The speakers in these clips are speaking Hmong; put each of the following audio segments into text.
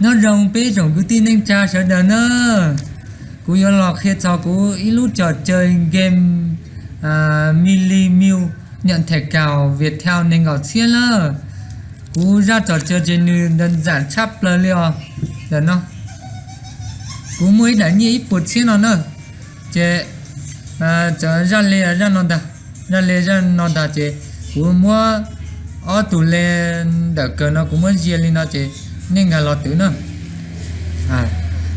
Nyob zoo peb tsoom kwv tij neej tsa sawv daws na, kuv yuav los qhia txog kuv ib lub trò chơi game Mili Meal nhận thẻ cào Viettel nees nkaum txhiab na. Kuv zaj trò chơi ces nws đơn giản tshaj plaws li os. Ntawm no kuv muaj ib daim nyiaj ib puas txhiab no na, ces zaj le zaj no ntag, zaj le zaj no ntag ces kuv muab ob tug le ntawm kawg no kuv muab zia li no ces nej nkag los twv na.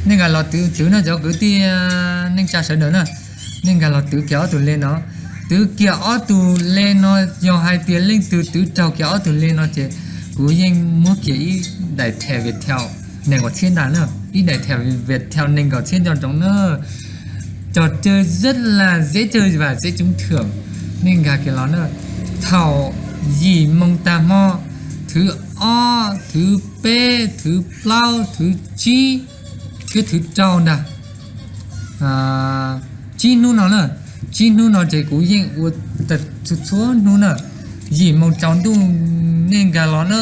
Nej nkag los twv twv na cov kwv tij neej tsa sawv daws na, nej nkag los twv kiag ob tug le no. Twv kiag ob tug le no, yog hais tias leej twg twv raug kiag ob tug le no ces kuv yeej muab kiag ib daim thẻ Viettel nees nkaum txhiab ntag na, ib daim thẻ Viettel nees nkaum txhiab nco ntsoov na. Trò chơi rất là dễ chơi và dễ trúng thưởng, nej nkag kiag los na. Thaum yim moo tag hmo, thwv ob, thwv peb, thwv plaub, thwv tsib thiab thwv rau ntag, tsib hnub no na. Tsib hnub no ces kuv yeej ua txhua txhua hnub na. Yim moo tsaus ntuj nej nkag los na.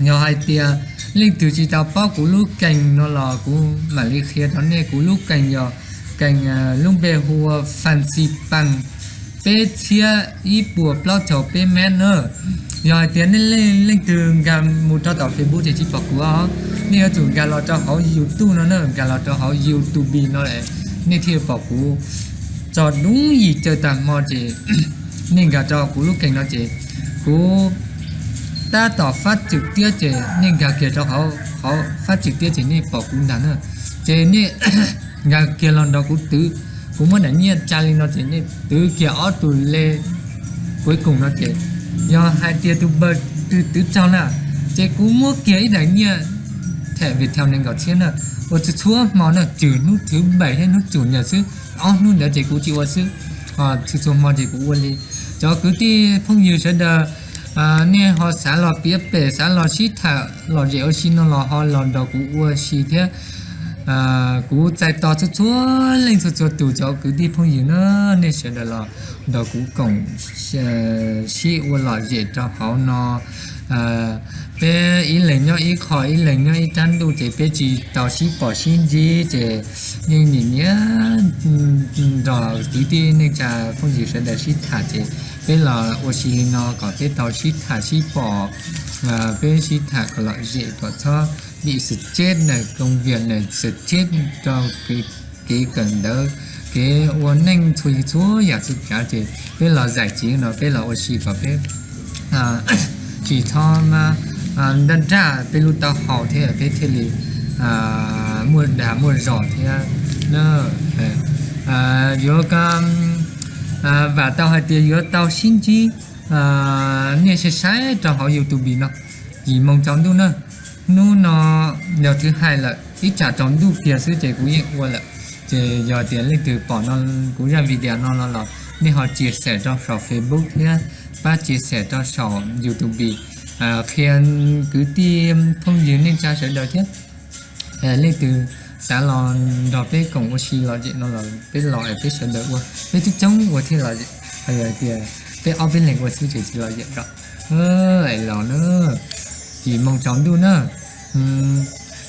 Yog hais tias leej twg tsis tau paub kuv lub kees no los kuv mam li qhia rau nej, kuv lub kees yog kees, lub npe hu ua Fancy Pang peb txhiab ib puas plaub caug peb mev na. Yog hais tias nej leej twg nkag mus rau tom Facebook ces tsis pom kuv os, nej yuav tsum nkag los rau hauv YouTube no na, nkag los rau hauv YouTube no nej thiaj pom kuv txog dub yim caw tag hmo ces nej nkag rau kuv lub kees no ces kuv tab tom fab tswm tiab ces nej nkag kiag rau hauv fab tswm tiab ces nej pom kuv ntag na. Ces nej nkag kiag los nrog kuv twv, kuv muab daim nyiaj tsa li no ces nej twv kiag ob tug le kuv koom no ces yog hais tias tus npawg twg twv raug na ces kuv muab kiag ib daim nyiaj thẻ Viettel nees nkaum txhiab na, ua txhua txhua hmo na, tswm hnub thwv npaim thiab hnub tsum nyam xwb. Ob hnub ntawd ces kuv tsis ua xwb, txhua txhua hmo ces kuv ua li. Cov kwv tij phooj ywg sawv daws, nej ho xav los piav pem, xav los sib tham lom zem ua si no los ho los nrog kuv ua si thiab. Kuv txais tos txhua txhua leej txhua txhua tus cov kwv tij phooj ywg na, nej sawv daws los nrog kuv koom sib ua lom zem rau hauv no. Peb ib leeg nyob ib qho, ib leeg nyob ib rab ntuj ces peb tsis tau sib pom sib ntsib ces yeej nim niaj nrog kwv tij neej tsa phooj ywg sawv daws sib tham ces peb los ua si li no kom peb tau sib tham sib pom, peb sib tham kom lom zem kom txhob bị stress na, công việc na, stress rau kev kawm ntawv, kev ua neej txhua txhua yam txhua tsav ces peb los giải trí no, peb los ua si kom peb tsis txhob mas nraj nraj peb lub taub hau thiab peb thiaj li muaj dag muaj zog thiab na. Yuav vam tau hais tias yuav tau sib ntsib nej sai sai rau hauv YouTube no yim moo tsaus ntuj na. Hnub no yog thứ hai lawm, ib tsam tsaus ntuj kiag xwb ces kuv yeej ua lawm. Ces yog tias leej twg pom kuv zaj video no no los nej ho chia sẻ rau saum Facebook thiab pab chia sẻ rau saum YouTube, qhia kwv tij phooj ywg neej tsa sawv daws thiab. Leej twg xav los nrog peb koom ua si lom zem no los peb los es peb sawv daws ua, peb coob coob ua thiaj lom zem. Ho yog tias peb ob peb leeg ua xwb ces tsis lom zem rau. Es los na, yim moo tsaus ntuj na,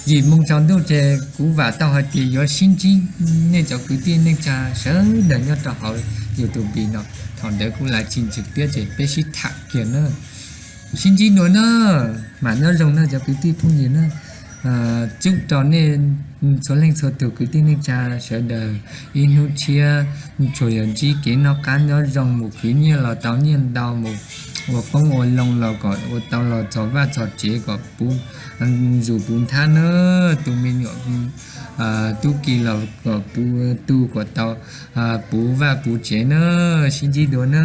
yim moo tsaus ntuj ces kuv vam tau hais tias yuav sib ntsib nej cov kwv tij neej tsa sawv daws nyob rau hauv YouTube no. Thaum ntawd kuv live stream trực tiếp ces peb sib tham kiag na. Sib ntsib dua na, mam nyob zoo na cov kwv tij phooj ywg na. Chúc rau nej txhua leej txhua tus kwv tij neej tsa sawv daws ib hnub tshiab tsuas yog ntsib kev noj qab nyob zoo, mus khwv nyiaj los tau nyiaj ntau, mus ua qoob ua loo los kom ua tau los txog vaj txog tsev kom puv zus puv nthab na, tu me nyuam tub ki los kom puv tu kom tau puv vaj puv tsev na, sib ntsib dua na.